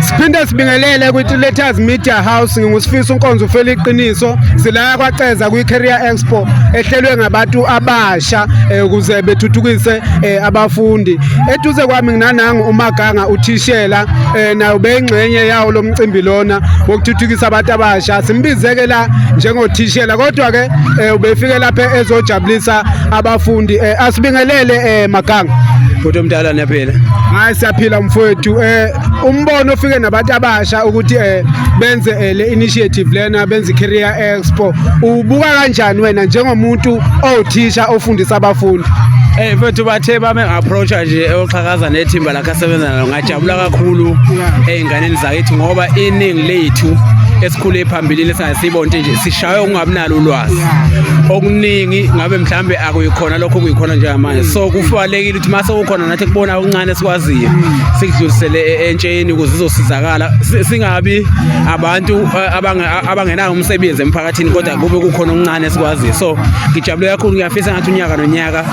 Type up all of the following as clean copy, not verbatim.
Siphinde sibingelele kwi-Letters Media House. Ngingusifiso uNkonzo ufela iqiniso. Silaya kwaCeza kwi-Career Expo ehlelwe ngabantu abasha ukuze bethuthukise abafundi. Eduze kwami nginanangu uMaganga uthishela, naye ubeyingxenye yawo lo mcimbi lona wokuthuthukisa abantu abasha. Simbizeke la njengothishela, kodwa ke ubefike lapha ezojabulisa abafundi. Asibingelele, Maganga. Bhuti omdala, niyaphila? Hayi, siyaphila mfowethu. Umbono ofike nabantu abasha ukuthi benze le initiative lena, benze career expo, ubuka kanjani wena njengomuntu owuthisha ofundisa abafundi? Mfethu, bathe bame approach nje oxhakaza nethimba lakhe asebenza nalo, ngajabula kakhulu ey'nganeni zakithi, ngoba iningi lethu esikhule phambilini esingasibona nje sishaywe ukungabi nalo ulwazi okuningi, ngabe mhlambe akuyikhona lokho kuyikhona njengamanje. So kufanelekile ukuthi mase kukhona nathi kubona okuncane esikwaziyo sikudlulisele entsheni ukuze izosizakala. Singabi abantu abangenawo umsebenzi emphakathini, kodwa kube kukhona okuncane esikwaziyo. So ngijabule kakhulu, ngiyafisa ngathi unyaka nonyaka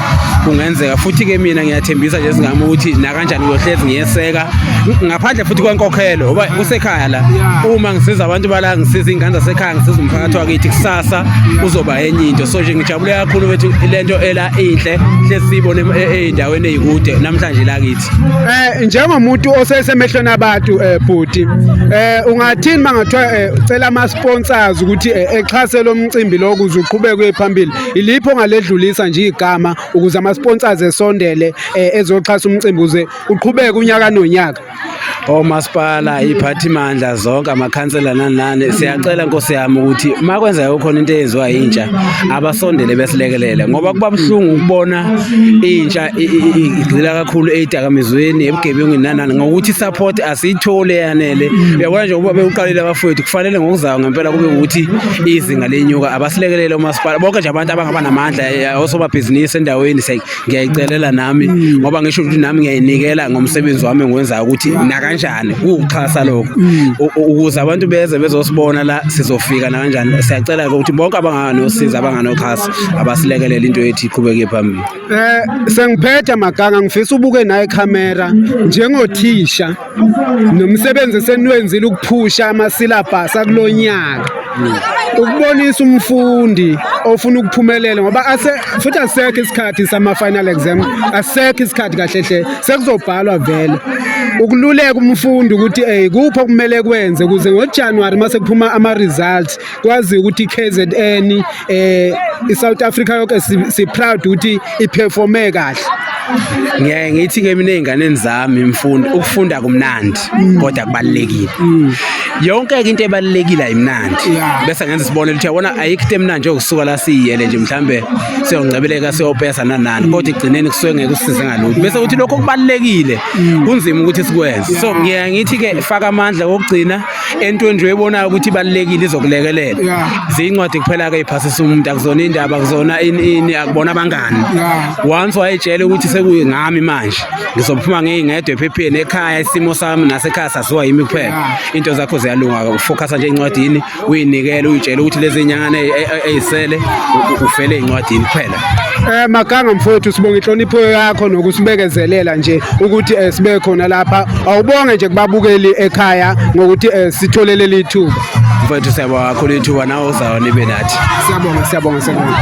kungenzeka futhi-ke. Mina ngiyathembisa nje singami ukuthi nakanjani ngiyohlezi ngiyeseka ngaphandle futhi kwenkokhelo, ngoba kusekhaya la. Uma ngisiza abantu bala, ngisiza iy'ngane zasekhaya, ngisiza umphakathi wakithi, kusasa kuzoba enye into. So nje ngijabule kakhulu bethu, lento ela inhle, hlezi siyibone ey'ndaweni ey'kude, namhlanje la kithi. Njengomuntu osesemehlweni abantu, bhuti, ungathini mangathiwa cela ama sponsors ukuthi exhase lo mcimbi lo ukuze uqhubeke uye phambili? Ilipho ongaledlulisa nje igama ukuze ama sponsors esondele ezoxhasa umcimbi ukuze uqhubeke unyaka nonyaka? Omasipala, iphathimandla zonke, amakhansela, nani nani, siyacela nkosi yami ukuthi uma kwenzeka kukhona into eyenziwa yintsha, abasondele besilekelele, ngoba kuba buhlungu ukubona intsha igxila kakhulu ey'dakamizweni, ebugebengwini, nani nani, ngokuthi support asiyitholi eyanele. Uyabona nje, ukuba bewuqalile abafowethu, kufanele ngokuzayo ngempela kube ukuthi izinga lenyuka. Abasilekelele omasipala, bonke nje abantu abangaba namandla, osomabhizinisi endaweni. Ngiyayicelela nami, ngoba ngisho ukuthi nami ngiyayinikela ngomsebenzi wami engiwenzayo, ukuthi nakanjani kuwukuxhasa lokho ukuze abantu beze bezosibona la sizofika nakanjani. Siyacela-ke ukuthi bonke abanganosiza, abanganoxhasa, abasilekelele into yethu iqhubeke phambili. Sengiphethe Maganga, ngifisa ubuke naye ikhamera njengothisha nomsebenzi eseniwenzile ukuphusha ama-syllabus akulonyaka, ukubonisa umfundi ofuna ukuphumelela, ngoba ase futhi asekho isikhathi sama-final exam, asekho isikhathi kahle hle, sekuzobhalwa vele, ukululeka umfundi ukuthi kuphi okumele kwenze ukuze ngoJanuary mase kuphuma ama-results kwazi ukuthi i-KZN, i-South Africa yonke si proud ukuthi iperforme kahle. Ngiyaye ngithi-ke mina ey'nganeni zami, mfundi, ukufunda kumnandi kodwa kubalulekile. Yonke-ke into ebalulekile ayimnandi. Bese ngenza isibonelo ukuthi yabona, ayikho into emnandi njengokusuka la siyiyele nje mhlambe siyongcebeleka, siyopesa, nani nani, kodwa ekugcineni kusuke ngeke usisize ngalutho, bese kuthi lokho kubalulekile kunzima ukuthi sikwenze. So ngiyaye ngithi-ke faka amandla kokugcina entweni nje oyibonayo ukuthi ibalulekile, izokulekelela. Ziyincwadi kuphela-ke iphasisa umuntu, akuzona indaba, akuzona ini ini, akubona abangani. Once wayetshela ukuthi sekuyingami manje, ngizophuma ngiyingedwa ephepheni ekhaya, isimo sami nasekhaya saziwa yimi kuphela, into zakho ziyalunga. Ufocusa nje encwadini, uyinikele, uyitshele ukuthi lezi nyangana ey'sele ufele ey'ncwadini kuphela. Maganga mfowethu, sibonga inhlonipho yakho nokusibekezelela nje ukuthi sibe khona lapha. Awubonge nje kubabukeli ekhaya ngokuthi sithole leli thuba. Mfowethu, siyabonga kakhulu ithuba, nawe uzayo nibe nathi. Siyabonga, siyabonga, siyabonga.